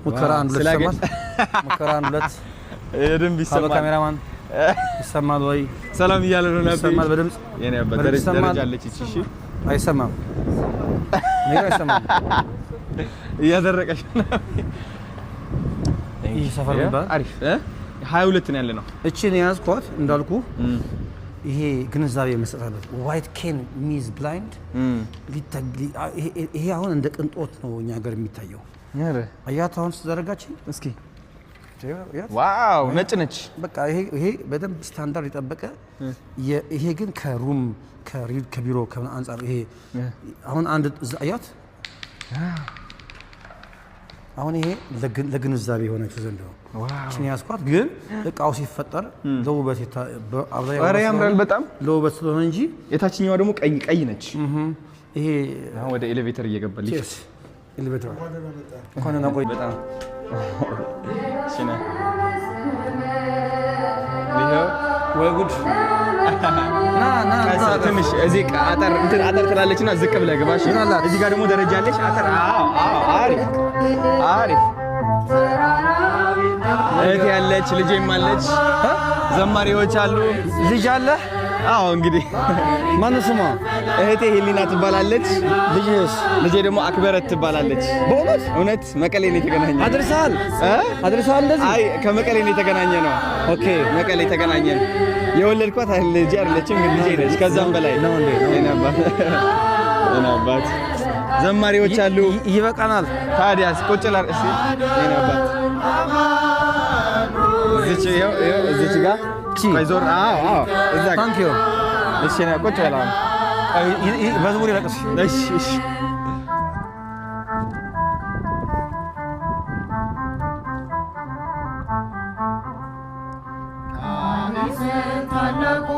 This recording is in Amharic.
ሙከራ አንድ ሁለት ስላገኝ- ይሰማል። ሙከራ አንድ ሁለት። የደንብ ሃሎ። ይሰማል። ካሜራማን ይሰማል ወይ? ሰላም እያለ ነው ናቢ። ይሰማል በድምጽ? የኔ አባት። በድምጽ ደረጃ ይሰማል? ደረጃ አለች እቺ። እሺ። አይሰማም? እኔ ጋር አይሰማም። እያደረቀች ነው። ይህ ሰፈር ምን ይባላል? አሪፍ እ 22 ነው ያለ ነው። እቺን የያዝኳት እንዳልኩ ይሄ ግንዛቤ መስጠት አለበት። White cane means blind። ይሄ አሁን እንደ ቅንጦት ነው እኛ ሀገር የሚታየው። አያት አሁን ስትዘረጋችን እስኪ። Wow፣ ነጭ ነች። በቃ ይሄ በደንብ ስታንዳርድ የጠበቀ ይሄ ግን ከ room ከቢሮ ከምን አንጻር ይሄ አሁን አንድ አያት አሁን ይሄ ለግንዛቤ የሆነችው ዘንድ ነው። እችን ያዝኳት ግን እቃው ሲፈጠር ለውበት አብዛኛው ኧረ ያምራል በጣም። ለውበት ስለሆነ እንጂ። የታችኛዋ ደግሞ ቀይ ቀይ ነች። ይሄ አሁን ወደ elevator እየገባ ሊፍት። Elevator እንኳን ደህና ቆይ። በጣም እሺ ነህ። ይኸው። ወይ ጉድ! ና ና ቀስ ና። ትንሽ እዚህ አጠር እንትን አጠር ትላለችና ዝቅ ብለህ ግባ። እሺ። ምን አላት? እዚህ ጋር ደግሞ ደረጃ አለች። አጠር። አዎ፣ አሪፍ አሪፍ። እህቴ ያለች፣ ልጄም አለች፣ ዘማሪዎች አሉ። ልጅ አለ? አዎ እንግዲህ። ማነው ስሟ? እህቴ ሄሊና ትባላለች። ልጅስ? ልጄ ደግሞ አክበረት ትባላለች። በእውነት? እውነት መቀሌ ነው የተገናኘ። አድርሰሃል? እ? አድርሰሃል እንደዚህ? አይ፣ ከመቀሌ ነው የተገናኘ ነው። መቀሌ ተገናኘን። የወለድኳት ልጄ አይደለችም ግን ልጄ ነች። ከዛም በላይ ነው እንዴ? ነው። የኔ አባት፣ የኔ አባት፣ ዘማሪዎች አሉ። ይበቃናል። ታዲያስ ቁጭ ላር እስኪ የኔ አባት፣ እዚች ይኸው ይኸው እዚች ጋር። ቆይ ዞር። አዎ፣ እዛ ጋር። Thank you. እሺ ና ቁጭ በል አሁን። መዝሙር ይለቅስ። እሺ። ታላቁ